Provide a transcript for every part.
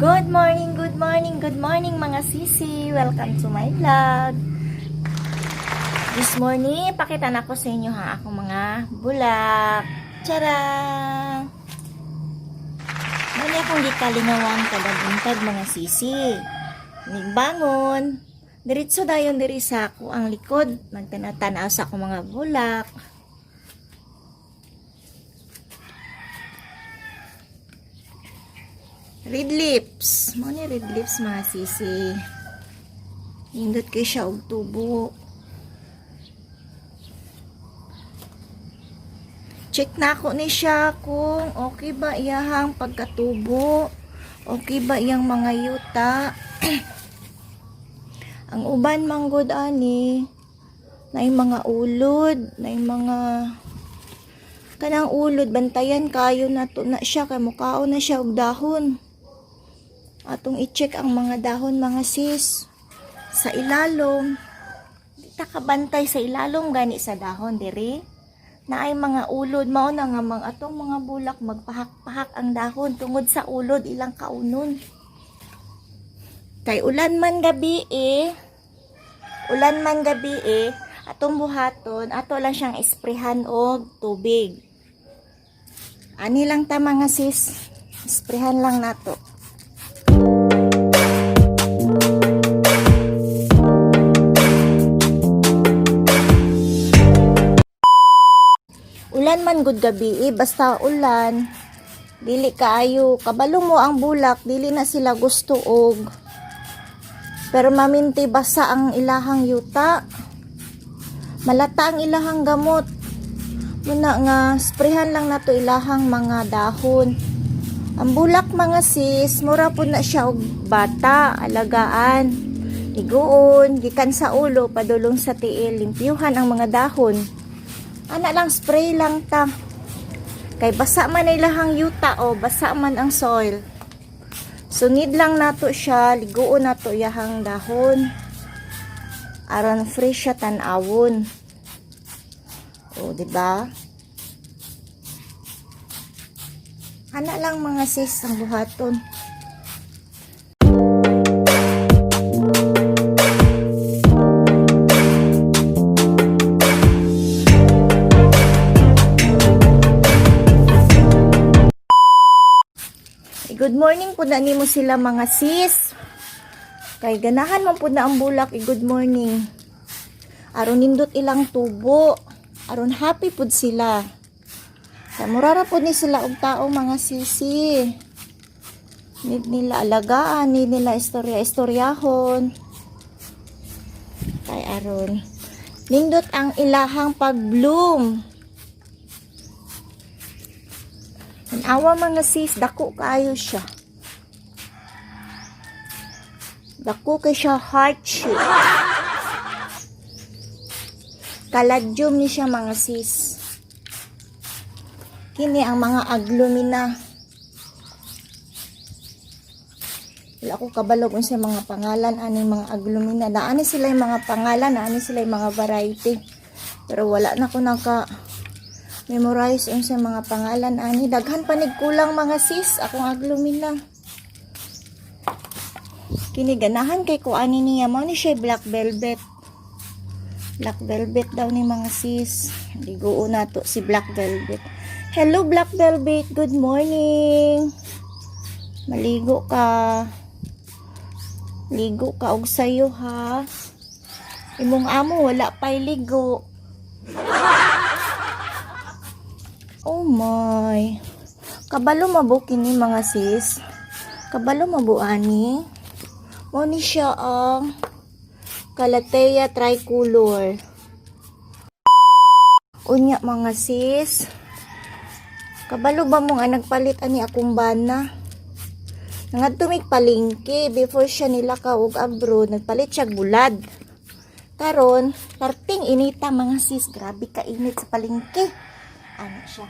Good morning, good morning, good morning, mga sisi! Welcome to my vlog! This morning, pakita na ko sa inyo ha akong mga bulak. Charang! Muna akong gikalingawan kada buntag, mga sisi. Nigbangon, diretso dayon diri sa ako ang likod, magtanaw-tanaw sa akong mga bulak. Red lips. Mao ni red lips, mga sisi. Nindot kay siya og tubo. Check na ako ni siya kung okay ba iyahang pagkatubo. Okay ba iyang mga yuta. Ang uban manggod ani na mga ulod, na mga kanang ulod, bantayan kayo na to na siya kay mukaon na siya og dahon. Atong i-check ang mga dahon, mga sis, sa ilalom. Di ta kabantay sa ilalom gani sa dahon diri. Naay mga ulod, mao na nga mga atong mga bulak magpahak-pahak ang dahon tungod sa ulod ilang kaunon. Kay ulan man gabi eh. Ulan man gabi eh, atong buhaton, ato lang siyang isprehan og tubig. Ani lang ta, mga sis. Isprehan lang nato. Ulan man gud gabi eh, basta ulan. Dili kaayo kabalo mo ang bulak, dili na sila gusto og permanente basa ang ilahang yuta. Malata ang ilahang gamot. Muna nga sprayhan lang nato ilahang mga dahon. Ang bulak, mga sis, mura po na siya og bata, alagaan. Liguon, gikan sa ulo, padulong sa tiil, limpyuhan ang mga dahon. Ana lang, spray lang ta. Kay basa man ay ilahang yuta o basa man ang soil. So need lang nato siya, liguon nato iyahang dahon. Aron fresh siya tan-awon. O, di ba? Ana lang, mga sis, ang buhaton. Good morning po na nimo sila, mga sis. Kay ganahan man po na ang bulak i-good morning. Aron nindot ilang tubo. Aron happy pud sila. Kay murara pud ni sila og tao, mga sisi. Need nila alagaan, need nila istorya-istoryahon. Kay aron nindot ang ilahang pag-bloom. Awa, mga sis, dako kaayo siya. Dako kay siya, heart shape. Caladium ni siya, mga sis. Kini ang mga aglumina. Wala ko kabalo kung sa mga pangalan aning mga aglumina. Naani sila yung mga pangalan, naani sila yung mga variety. Pero wala na ko naka memorize unsa mga pangalan ani. Daghan pa kulang, mga sis, akong aglumina. Kini ganahan kay ko ani niya, mao ni siya black velvet. Black velvet daw ni, mga sis. Liguon nato si black velvet. Hello, black velvet, good morning. Maligo ka. Ligo ka og sayo ha. Imong amo wala pa'y ligo. Oh my. Kabalo mabo kini, mga sis. Kabalo mabo ani. Mo ni siya ang Calathea tricolor. Unya, mga sis. Kabalo ba mo nga nagpalit ani akong bana? Nangadto mig palengke before siya nilakaw og abroad, nagpalit siya bulad. Karon, perting inita, mga sis, grabe ka init sa palengke. Ano siya?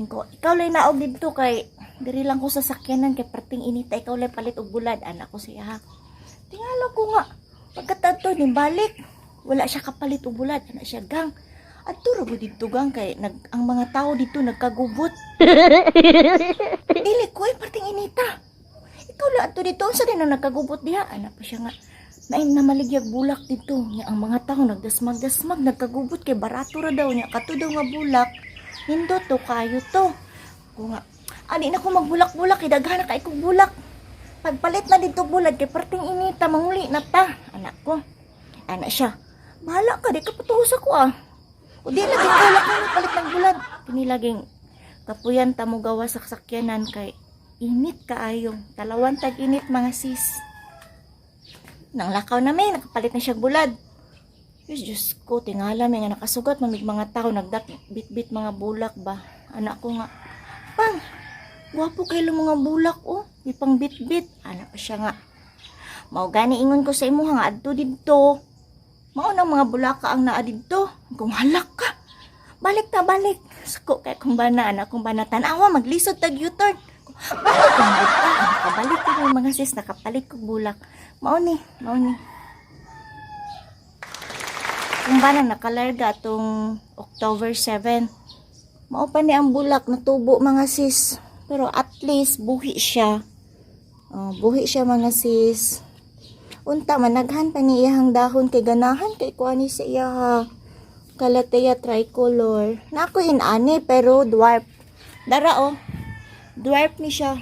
Inko, ikaw lay naog didto kay diri lang ko sa sakyanan kay perting inita, ikaw lay palit og bulad, anak ko siya ha. Tingalo ko nga pagkatadto ni balik, wala siya kapalit og bulad, ana siya, "Gang, adto ra didto, gang, kay ang mga tao dito nagkagubot." Dili ko ay perting inita. Ikaw lang ato dito, unsa din ang nagkagubot diha? Ana pa siya nga, naim na maligyag bulak dito. Nya ang mga tao nagdasmag-dasmag, nagkagubot kay barato ra daw niya. Kato daw nga bulak, nindot to kayo to. Ko nga, ani na ko magbulak-bulak kay daghan na kay kog bulak. Pagpalit na dito bulad kay perting inita manguli na ta. Anak ko. Ana siya. Bahala ka di ka patuo sa ko ah. O di lagi tulak ka palit ng bulad. Kini laging kapuyan ta mo gawa sa sakyanan kay init kaayo. Talawan tag init, mga sis. Nang lakaw na may nakapalit na siya bulad. Diyos, Diyos ko, tingala may nga nakasugat mamig mga tao nagdak bit-bit mga bulak ba. Anak ko nga, pang, gwapo kayo mga bulak oh, di pang bit-bit. Anak pa siya nga, mao gani ingon ko sa imo nga adto didto. Mao nang mga bulaka ang naa didto. Kung halak ka, balik ta balik. Sako kay kung bana anak kung bana tan-awa maglisod tag U-turn. Balik ang buta, nakabalik ko mga sis, nakapalit ko bulak. Mao ni, mao ni. Kung bana nakalarga atong October 7. Mao pa ni ang bulak natubo, mga sis. Pero at least buhi siya. Oh, buhi siya, mga sis. Unta managhan pa ni iyang dahon kay ganahan kay kuani sa iya Calathea tricolor. Na ako inani pero dwarf. Dara oh. Dwarf ni siya.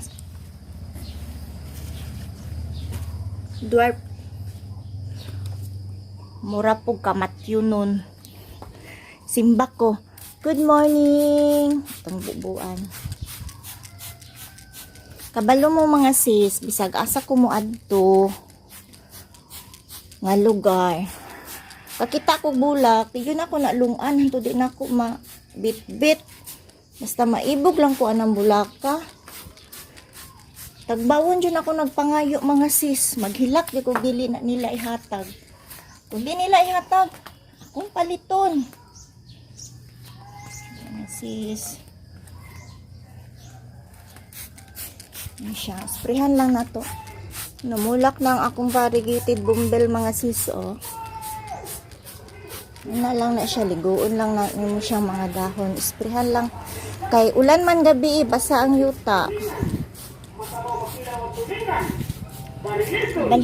Dwarf. Mura po kamatyo nun. Simbak ko. Good morning. Itong bubuan. Kabalo mo, mga sis, bisag asa ko mo adto nga lugar. Kakita ko bulak, di yun ako nalungan, hanto di na ako ma bit-bit. Basta maibog lang ko anang bulaka. Tagbawon dyan ako nagpangayo, mga sis. Maghilak di ko dili na nila ihatag. Kung di nila ihatag, akong paliton. Mga sis. Ano siya? Sprayhan lang na to. Namulak na ang akong variegated bumbel, mga sis, oh. Yun na lang na siya, liguon lang na nimo siya mga dahon. Sprayhan lang. Kay ulan man gabi, eh, basa ang yuta. Bal.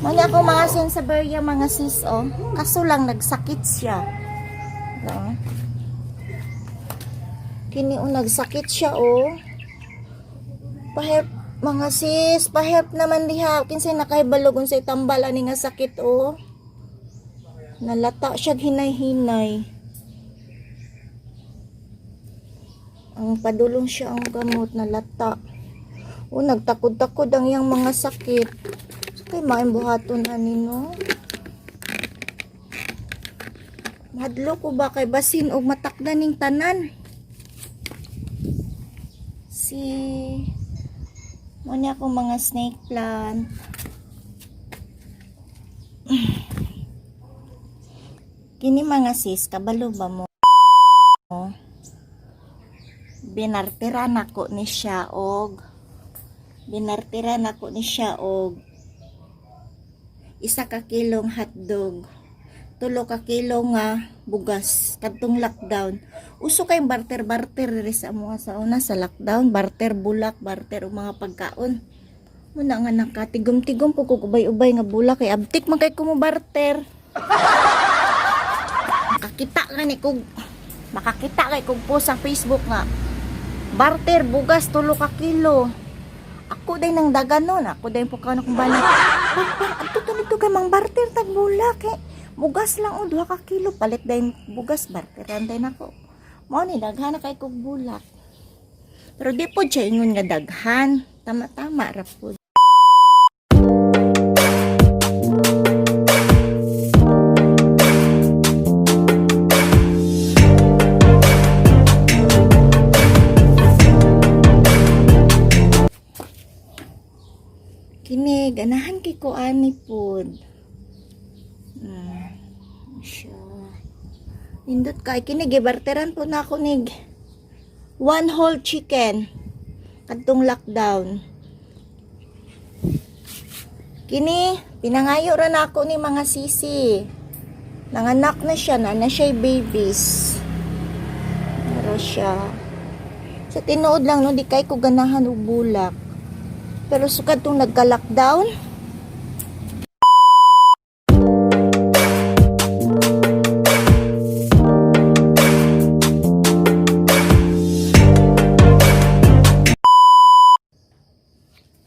Muna ako mga sansevieria, mga sis, oh. Kaso lang nagsakit siya. Oh. Kini oh, nagsakit siya, oh. Pahelp, mga sis, pahelp naman diha. Kinsay nakahibalo kung say tambal ani nga sakit, oh. Nalata siya hinay-hinay. Ang padulong siya ang gamot nalata. Oh, nagtakod-takod ang iyang mga sakit. So, kay maayong buhaton ani no. Madlo ko ba kay basin og matakda ning tanan. Si Muna akong mga snake plant. Kini, mga sis, kabalo ba mo? Binartira nako ni siya og 1 ka kilong hotdog, 3 ka kilo nga bugas kadtong lockdown. Uso kay barter barter diri sa amoa sa una sa lockdown, barter bulak, barter og mga pagkaon. Muna nga nakatigom-tigom po kog ubay-ubay nga bulak kay abtik man kay ko mo barter. Makakita nga ni kog makakita kay kog post sa Facebook nga barter bugas 3 ka kilo. Ako day nang dagan nun. Ako day po kano kung bala. Pang, pang, adto to nito kay mang barter tag bulak eh. Bugas lang oh, 2 ka kilo. Palit day bugas, barteran day nako. Mao ni daghan na kay kog bulak. Pero di po siya ingon nga daghan. Tama-tama ra po. Kini ganahan kay ko ani pod. Siya. Nindot kay kini gibarteran po na ako nig one whole chicken kadtong lockdown. Kini pinangayo ra na ako ni mga sisi. Nanganak na siya na siya babies. Pero siya. Sa tinuod lang, no, di kay ko ganahan og bulak. Pero sukad tong nagka-lockdown.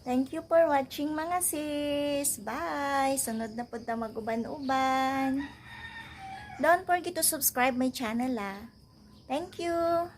Thank you for watching, mga sis. Bye! Sunod na punta mag-uban-uban. Don't forget to subscribe my channel, ah. Thank you!